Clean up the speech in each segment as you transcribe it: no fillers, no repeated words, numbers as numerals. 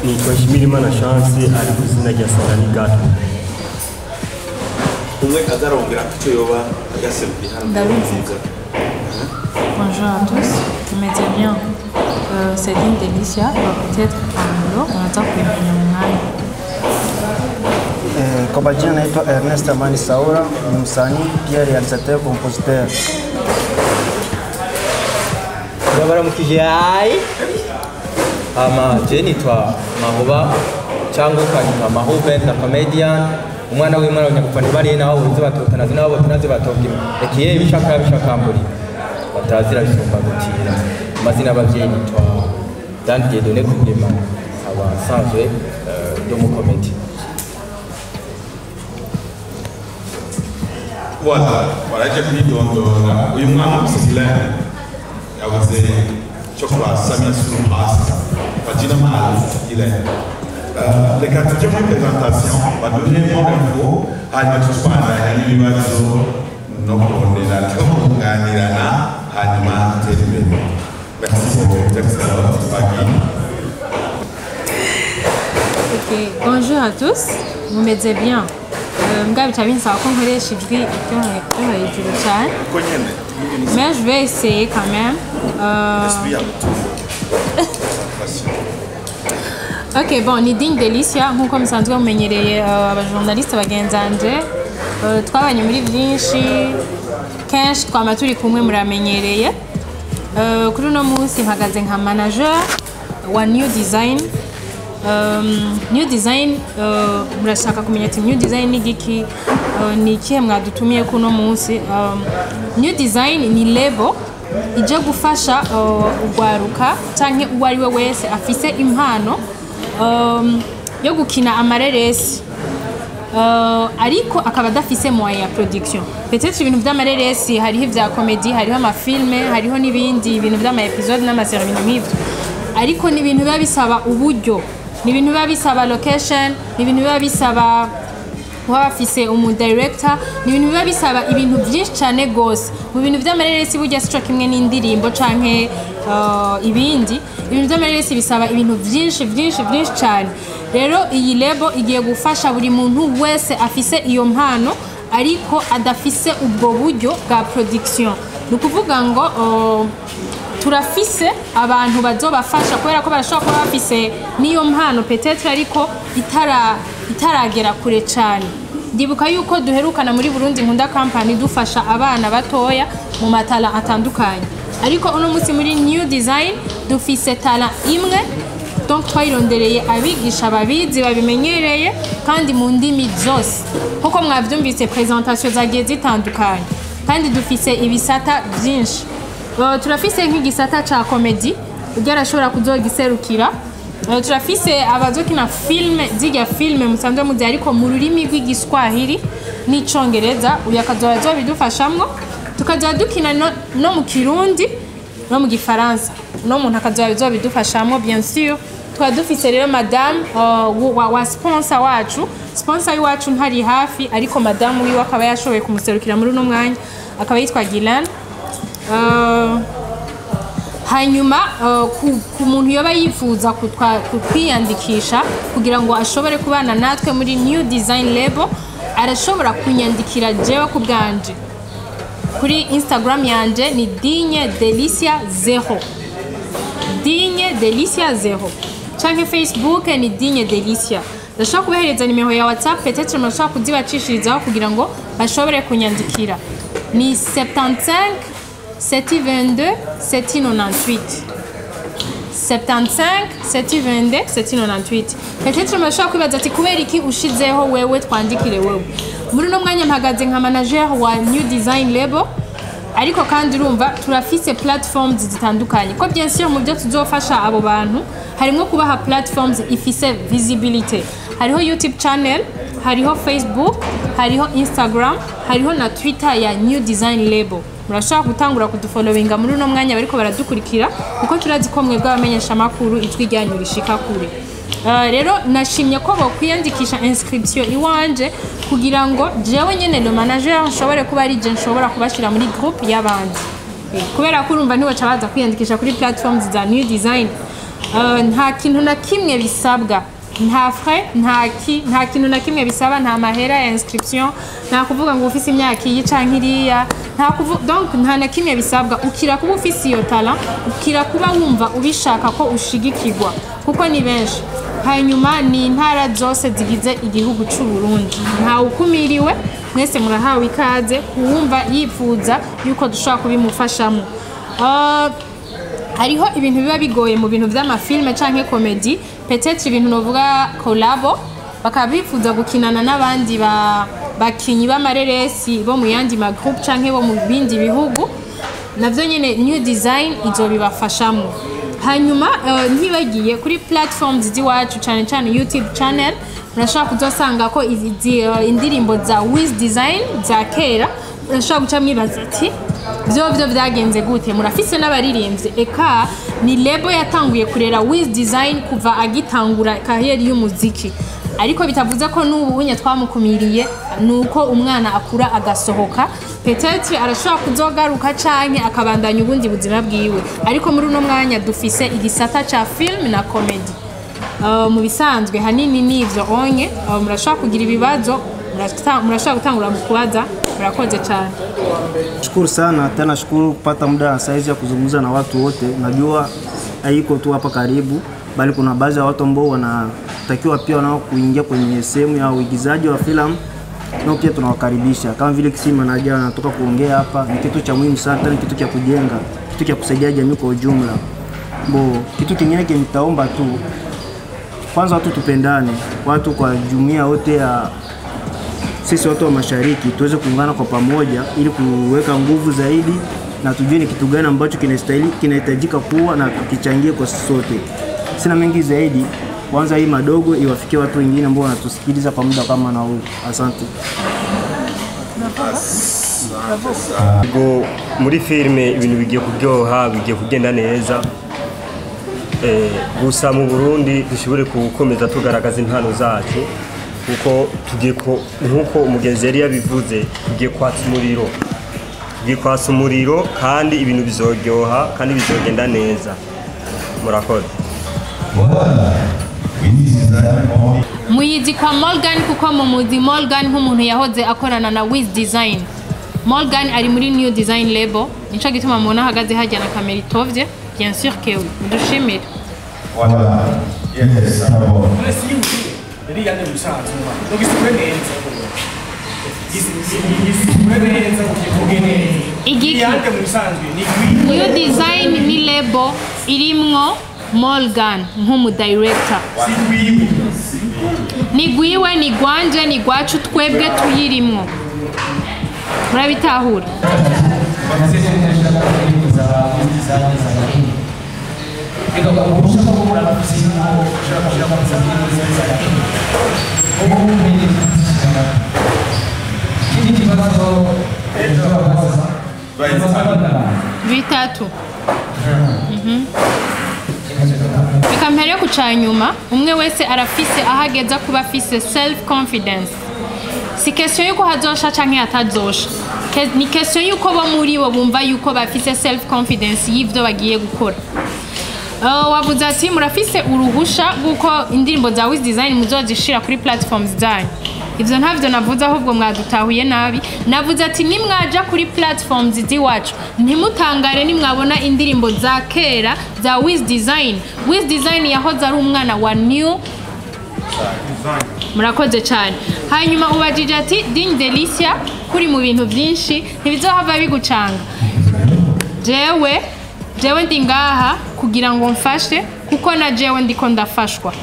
Nitwa Nshimirimana Chance, ari ku izina rya Satani Gato. Umwe azarongera icyo yoba yaserukiye hano. Ndabivuga. Bonjour à tous, tumeze bien. C'est une Delicia, peut-être Pamelo, unataka kuimenya mwanya. Kwa majina naitwa Ernest Amani Saura, ni msanii pia réalisateur compositeur. Ndabaramukije hayi. Ama je nitwa Mahuba cyangwa ukanyita Mahube na comedian, umwana w'Imana abanyagupfa bari naho uzi batotana nabo botanazi batogima ekiye ibishaka bishakamburi batazira bisumba gutira. Amazina y'abavyeyi nitwa Dan Dieudonné Kugema, aba nsanzwe ndi umukomedi. Voilà, baraje kwidondora. Uyu mwana w'umusilamu yavuze cyo kwa Samia Suluhu Hassan, kwa jina maarufu ile. Reka tujye muri présentation, baduhe more info, hanyuma tutwandanya n'ibibazo no kurondera two kunganirana, hanyuma dutere imbere. Merci beaucoup, Jackson Twagiye. Ok, bonjour à tous, mumeze bien. Mbwa bica binsaba ko nkoresha ijwi ryo hejuru cyane. Uko nyene. Mais je vais essayer quand même. Esprit ya mutungo. Ok, bon, ni Digne Delicia, nk'uko musanzwe mumenyereye, abajournaliste bagenzanje. Twabanye muri byinshi, kenshi twama turi kumwe, muramenyereye. Kuri uno munsi mpagaze nka manager wa New Design. New Design, murashaka kumenya ati New Design ni giki, ni ikihe mwadutumiye kuno munsi? New Design ni label ije gufasha ugwaruka canke uwo ari we wese afise impano yo gukina amareresi, ariko akaba adafise moyen ya production. Peut-être ibintu vy'amareresi, hariho ivya comedy, hariho amafilme, hariho n'ibindi ibintu vy'ama episode n'amasérie, ibintu nk'ivyo, ariko ni ibintu biba bisaba uburyo, ni ibintu biba bisaba location, ni ibintu biba bisaba kuba bafise umu director, ni ibintu biba bisaba ibintu byinshi cyane gose. Mu bintu vy'amareresi burya sico kimwe n'indirimbo canke ibindi. Ibintu vy'amareresi bisaba ibintu byinshi byinshi byinshi cyane. Rero iyi label igiye gufasha buri muntu wese afise iyo mpano ariko adafise ubwo buryo bwa production. Ni ukuvuga ngo turafise abantu bazobafasha, kubera ko barashobora kuba bafise n'iyo mpano peut-être ariko itaragera kure cyane. Ndibuka yuko duherukana muri Burundi Nkunda Company dufasha abana batoya mu matala atandukanye, ariko uno munsi muri New Design dufise talent imwe. Donc twayirondereye abigisha babizi, babimenyereye, kandi mu ndimi zose, nkuko mwavyumvise présentation zagiye zitandukanye. Kandi dufise ibisata byinshi. Turafise nk'igisata ca comedy, ujya arashobora kuzogiserukira. Turafise abazokina filme, zirya filme musanzwe muzi, ariko mu rurimi rw'Igiswahili n'Icongereza, uyu akazoba azobidufashamwo. Tukazoba dukina no mu Kirundi no mu Gifaransa, uno muntu akazoba azobidufashamwo. Bien sûr, tukaba dufise rero madame wa sponsor wacu. Sponsor iwacu ntari hafi, ariko madame wiwe akaba yashoboye kumuserukira muri uno mwanya, akaba yitwa Guylaine. Hanyuma ku muntu yoba yifuza kwiyandikisha kugira ngo ashobore kubana natwe muri New Design Label, arashobora kunyandikira jewe ku bwanje kuri Instagram yanje, ni Digne Delicia 0, Digne Delicia 0, canke Facebook ni Digne Delicia. Ndashobora kubahereza nimero ya WhatsApp, peut-être murashobora kuzibacishirizaho kugira ngo bashobore kunyandikira, ni 75 722 798, 75 722 798. Peut-être murashobora kwibaza ati kubera iki ushizeho wewe, twandikire wewe? Muri uno mwanya mpagaze nka manager wa New Design Label, ariko kandi urumva turafise platforms zitandukanye, ko bien sûr mu byo tuzofasha abo bantu harimo kubaha platforms ifise visibility. Hariho YouTube channel, hariho Facebook, hariho Instagram, hariho na Twitter ya New Design Label. Murashobora gutangura kudufollowinga muri uno mwanya bariko baradukurikira, kuko turazi ko mwebwe abamenyeshamakuru ijwi ryanyu rishika kure. Rero nashimye ko bokwiyandikisha inscription iwanje, kugira ngo jewe nyene le manager nshobore kuba ari je nshobora kubashira muri groupe y'abandi. Kubera ko urumva ntibaca baza kwiyandikisha kuri platforms za New Design. Nta kintu na kimwe bisabwa, nta frais, nta kintu na kimwe bisaba, nta mahera ya inscription, nta kuvuga ngo ufise imyaka iyi canke iriya, nta kuvu, donc nta na kimwe bisabwa. Ukira kuba ufise iyo talent, ukira kuba wumva ubishaka ko ushigikirwa, kuko ni benshi. Hanyuma ni intara zose zigize igihugu c'u Burundi, ntawe ukumiriwe, mwese murahawe ikaze kuwumva yifuza yuko dushobora kubimufashamo. Hariho ibintu biba bigoye mu bintu vy'ama films canke comédie, peut-être ibintu novuga collabo, bakaba bifuza gukinana n'abandi ba bakinyi b'amareresi bo mu yandi ma groupe canke bo mu bindi bihugu. Navyo nyene New Design izobibafashamwo. Hanyuma ntibagiye kuri platforms z'iwacu, cyane cyane YouTube channel, murashobora kuzosanga ko indirimbo za Wiz Design za kera. Murashobora guca mwibaza ati byo byagenze gute? Murafise n'abaririmbyi. Eka ni label yatanguye kurera Wiz Design kuva agitangura carrière y'umuziki, ariko bitavuze ko n'ubu unye twamukumiriye. Nuko umwana akura agasohoka, peut-être arashobora kuzogaruka canke akabandanya ubundi buzima bwiwe, ariko muri uno mwanya dufise igisata ca film na comedy. Mu bisanzwe hanini n'ivyo onye. Murashobora kugira ibibazo, murashobora gutangura mu kubaza. Murakoze cyane. Shukuru sana tena, shukuru kupata muda na saizi ya kuzungumza na watu wote. Najua haiko tu hapa karibu, bali kuna baadhi ya watu ambao wanatakiwa pia nao kuingia kwenye sehemu ya uigizaji wa filamu, nao pia tunawakaribisha. Kama vile Kisima naja anatoka kuongea hapa, ni kitu cha muhimu sana, tena ni kitu cha kujenga, kitu cha kusaidia jamii kwa ujumla. Bo, kitu kingine nitaomba tu, kwanza watu tupendane, watu kwa jumuiya wote ya sisi watu wa mashariki tuweze kuungana kwa pamoja ili kuweka nguvu zaidi na tujue ni kitu gani ambacho kinastahili kinahitajika kuwa na tukichangie kwa sisi sote. Sina mengi zaidi, kwanza hii madogo iwafikie watu wengine ambao wanatusikiliza kwa muda kama na huu. Asante. Ubwo muri filime ibintu bigiye kuryoha, bigiye kugenda neza. Gusa mu Burundi dushobore gukomeza tugaragaza impano zacu, kuko tugiye ko nkuko umugenzi yari yabivuze, tugiye kwatsa umuriro, tugiye kwatsa umuriro, kandi ibintu bizoryoha kandi bizogenda neza. Murakoze. Muyizi kwa Morgan, kuko mumuzi Morgan nk'umuntu yahoze akorana na Wiz Design. Morgan ari muri New Design Label, nico gituma mubona ahagaze hajya na kamera itovye. Bien sûr que oui, dushimire. Voilà. Yes, d'abord. Iriya ni ubusanzwe ugisikure neza, gisikure neza, ukivuge neza. Igiki? Iriya mu bisanzwe ni gwi New Design ni label irimwo Morgan nk'umu director. Si gwiwe. Ni gwiwe, ni gwanje, ni gwacu, twebwe tuyirimwo, murabitahura. Bafise neza za design za lakini reka uruhushya rwo gukora bafise yuko ushobora gushyiramo za lakini ubu ni ikindi kibazo ejo babaza. Bitatu. Reka mpere ku ca nyuma. Umwe wese arafise aho ageza kuba afise self confidence. Si question yuko hazosha canke hatazosha. Ni question yuko bo muri bo bumva yuko bafise self confidence y'ivyo bagiye gukora. Wavuze ati murafise uruhusha rw'uko indirimbo za Wiz Design muzozishira kuri platforms zanyu. Ivyo ntavyo navuze, ahubwo mwadutahuye nabi. Navuze ati nimwaja kuri platforms z'iwacu, ntimutangare nimwabona indirimbo za kera za Wiz Design. Wiz Design yahoze ari umwana wa New. Murakoze cyane. Hanyuma ubajije ati Digne Delicia, kuri mu bintu byinshi ntibizohava bigucanga? Jewe ndi ngaha kugira ngo mfashe, kuko na jewe ndiko ndafashwa.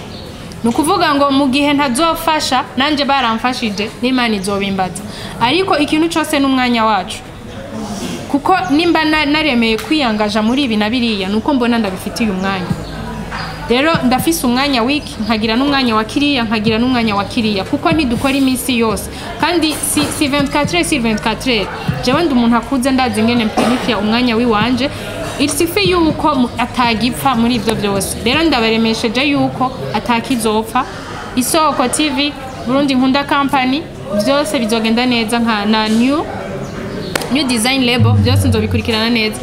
Ni ukuvuga ngo mu gihe ntazofasha nanjye baramfashije, n'Imana izobimbaza. Ariko ikintu cyose n'umwanya wacu, kuko nimba naremeye kwiyangaja muri ibi na biriya, ni uko mbona ndabifitiye umwanya. Rero ndafise umwanya wiki, nkagira n'umwanya wa kiriya, nkagira n'umwanya wa kiriya, kuko ntidukora iminsi yose, kandi si 24 heures, si 24 heures. Jewe ndi umuntu akuze, ndazi ingene mpinifiya umwanya wiwanje. Il suffit yuko atagipfa muri ivyo byose. Rero ndabaremesheje yuko atakizopfa. Isoko TV, Burundi Nkunda Company, byose bizogenda neza, nka na New Design Label, byose nzobikurikirana neza.